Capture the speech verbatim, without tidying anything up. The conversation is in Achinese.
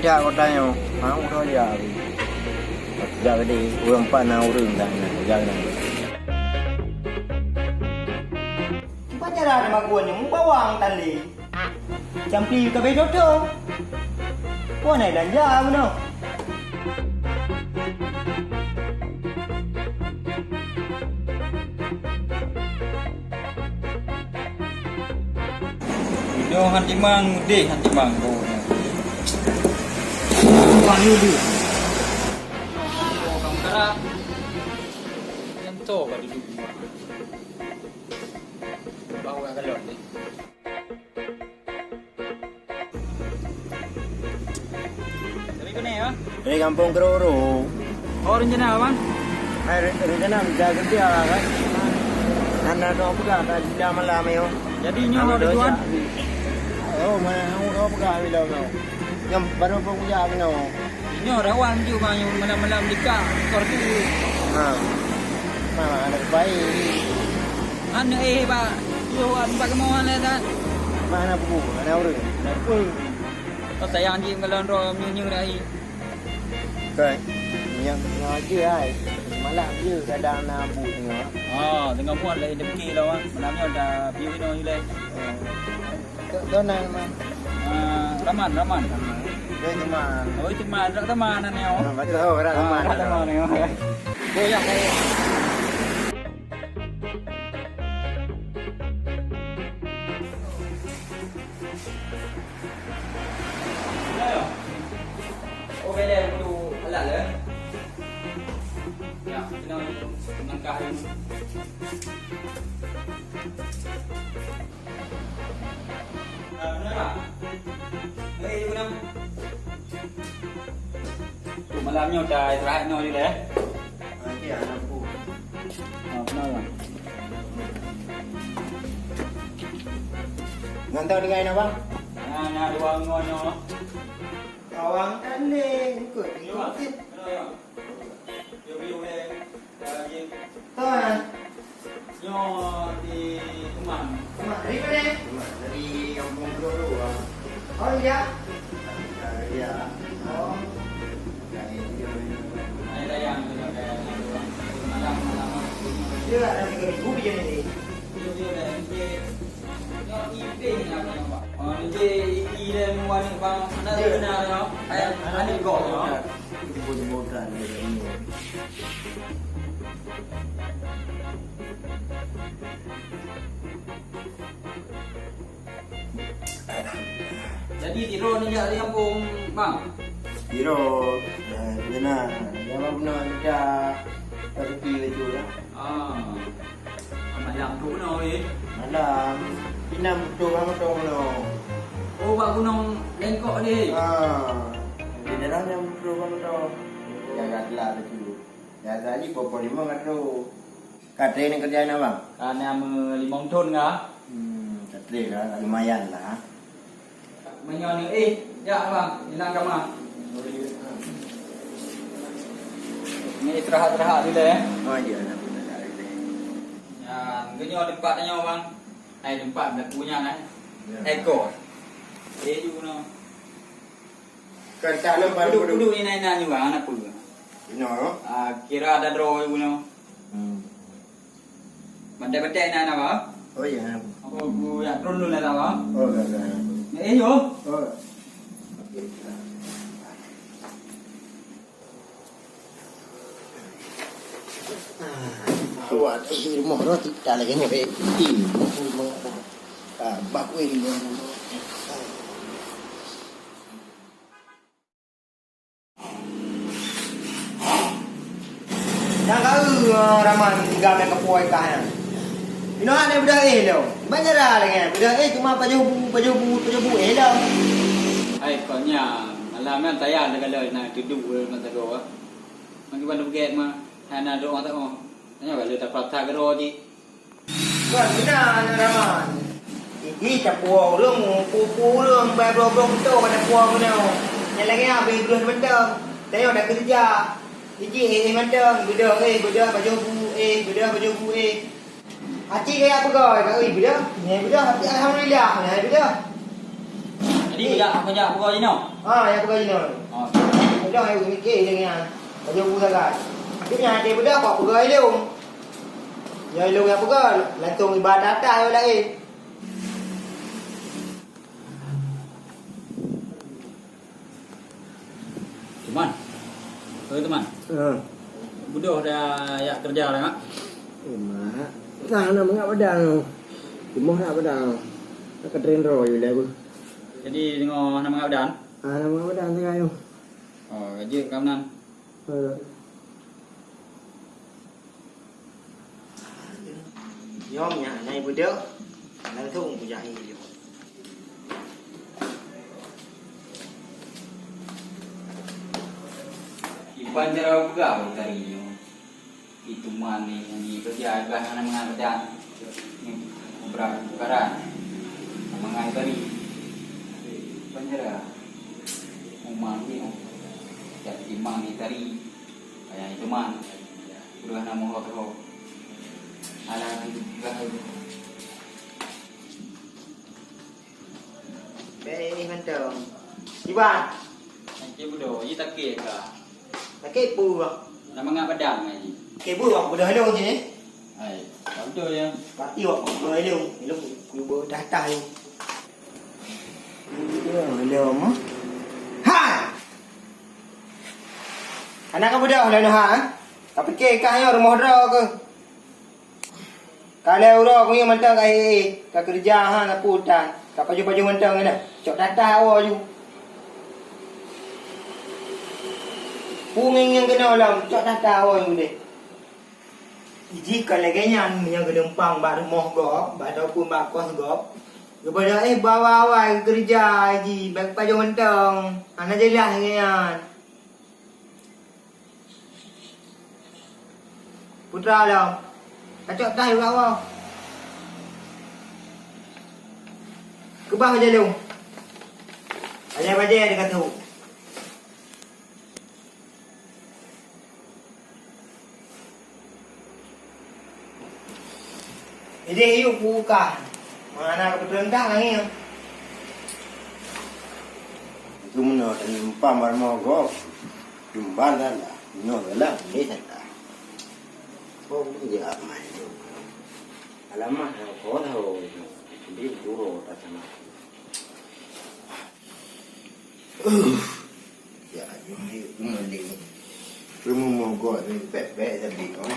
Jak kota nyoe, mau uroe jak. Jak gede, ureueng pat na ureueng dah na, jak na. Banyak lah nama gua ni, mau bawang tali. Campli ka beh toto. Kau naik belanja mana? Nyoe han timang, deh han timang. Oh. Wah, ni deh. Oh, kamu gerak. Yang tu kat duduk. Bau kat galon ni. Dari mana ya? Dari Kampung Keroro. Oh, rencana apa? Hai, re-, rencana bisa kerja kan. Hana dua pegang, tak sida malam yo. Jadi nyoe ada tujuan? Oh, mana orang pegang bila kau? Yang baru pun punya kena. Nyoe rawan ju bang, nyoe malam-malam dikak, kor tu. Ha. Ha, anak baik. Anak eh, bak. Yo, anak kemauan lah, tak? Mana buku? Mana orang? Apa? Kau sayang je kalau roh nyoe-nyoe dah, eh. Kan? Yang, yang aja, ai. Malam je kadang na bu tengah. Ah, tengah buat lah, dia fikir lah, bang. Malam nyoe dah piu ino je lah. Kau, kau nama? Ah, Rahman, Rahman. Dia teman. Oh, itu teman, rak teman ni, oh. Ah, betul, rak teman. Ah, rak teman ni, oh. Goyak, goyak. Oh, beda tu alat le. Ya, kena langkah ni. Malam nyoe dah istirahat nyoe je deh. Okey, anak aku. Oh, kenal lah. Ngantar dengan apa? Nah, nah, dua ngon nyoe. Awang kan ni ikut. Yo, yo. Yo, yo, eh. Tuan. Nyoe di Teman. Teman, dari mana? Teman, dari Kampung Keloro, ah. Oh, iya? Iya. Oh. Dari, dari, dari, dari, malam, malam. Dia ada tiga ribu biji ni. Iya, iya, dari, dari. Nyoe ipih ni apa, Pak? Oh, ni je i, i le muan ni, Bang. Mana benar, ya? Ayah, anak kau, ya? Jemput-jemputan dia ni. Jadi, tidur ni jak di kampung, Bang? Tidur. Ya, benar. Ya, Bang, benar. Kita rezeki betul, ya. Ah. Malam tu kena weh. Malam. Inam tu bang tu kena. Oh, bak gunong lengkok ni. Ha. Di dalam yang tu bang tu. Jaga telah tu. Jaga ni pokok lima kat tu. Kat ni kerja ni bang? Kat ni limong ton kah? Hmm, kat ni lah, lumayan lah. Meunyoe neuéh, jak bang, inan kama. Ni istirahat-istirahat dulu, eh. Oh, iya, nak istirahat dulu. Ya, geunyoe tempat nyoe, bang. Hai tempat dah punya, eh. Ya. Eko. Eh, you know. Kan tak nampak duduk, duduk ni naik nanya, bang, anak pun. You know. Ah, kira ada draw, you know. Hmm. Bantai-bantai na, na, ba? Oh, iya. Apa aku ya turun dulu lah, ba? Oh, dah, dah. Ya, eh, yo. Oh. Awak, eh, rumah orang kita lagi, eh, tim. Ah, bak wei ni. Nyang ka eu, eh, Rahman, tiga mèt keupuwoe kah nyan. Inoe hana beudôh éh lom. Ban nyara lagèe nyan. Beudôh éh cuma pajoh bu, pajoh bu, pajoh bu éh lom. Hai, kon nyan. Malam nyan tayang teugalak na teuduek mata goe. Mangkeuban beugèt ma, hana doa teuh. Hanya bala tapatah keudroe jih. Kon meunan, Rahman. Jih tapuwoe ureueng, peue-peue ureueng, bai bloe-bloe beutôi ka tapuwoe keunoe. Nyang lagèe nyan bèk geuh mantong. Tanyoe takeureuja. Jih éh-éh mantong, beudôh éh, beudôh pajoh bu éh, beudôh pajoh bu éh. Aci kaya peugah, ka ui beudôh, nyan beudôh, tapi alhamdulillah, nyan beudôh. Jadi, kujak, kujak peugah jinoe. Ha, nyang peugah jinoe. Oh. Peugah, ayo mikir dengan. Ayo bu sagai. Tapi nyang hati peugah, kok peugah ilung. Nyang ilung nyang peugah, langsung ibarat atas ayo lain. Teman. Oi, teman. Ha. Budoh dah yak kerja dah, Mak? Eh, Mak. Nah, nak mengap badan. Timoh nak badan. Nak ke drain roh je lah, Bu. Jadi, tengok nak mengap badan? Ah, nak mengap badan tengah tu. Oh, jeuet ka meunan. Ha. Nyoe nyan, na ibeudôh, langsung kujak ie lom. Iban cara peugah tadi nyoe. Itu mani nyan keureuja bah hana mangat badan. Nyoe, beurangkat bukaran. Mangat tadi. Iban cara. Umang ni, oh. Jak timang ni tadi. Kaya itu man. Udah nama ho ho. Alah, itu juga. Bèk mantong. Iban. Nanti budo, ini takik ka. Takik pu. Nama ngak padang lagi. Takik pu, aku dah helong je. Hai, betul ya. Pati wak aku dah helong. Helong, aku dah tah ni. Helong, helong. Ha! Anak kamu dah, dah, dah, ha? Tapi ke, kah, ya, rumah dah ke? Ka lhèe uroe kuyeue mantong ka ék-ék, ka keureuja ha, ka putan, ka pajoh-pajoh mantong keunoe. Cok tatah awai ju. Pu ngieng-ngieng keunoe lom, cok tatah awai ju deh. Jih ka lagèe nyan, meunyoe geunumpang bak rumoh gob, bak ataupun bak kos gob, geupada éh bawa awai keureuja jih, bèk pajoh mantong. Hana jeulaih lagèe nyan. Putra lom. Kacok tah juga awak. Keubah bajèe lôn. Bajèe-bajèe ada katu. Jadi yuk buka. Mana kebetulan dah lagi. Itu mana tadi empat baru mau go. Jumpa dah lah. Nyoh lah, ni dah. Oh, dia mai tu. Alamat dah kau tahu. Di guru tak sama. Ya, nyoh ni pun ni. Rumah mogok ni pek-pek tadi kau.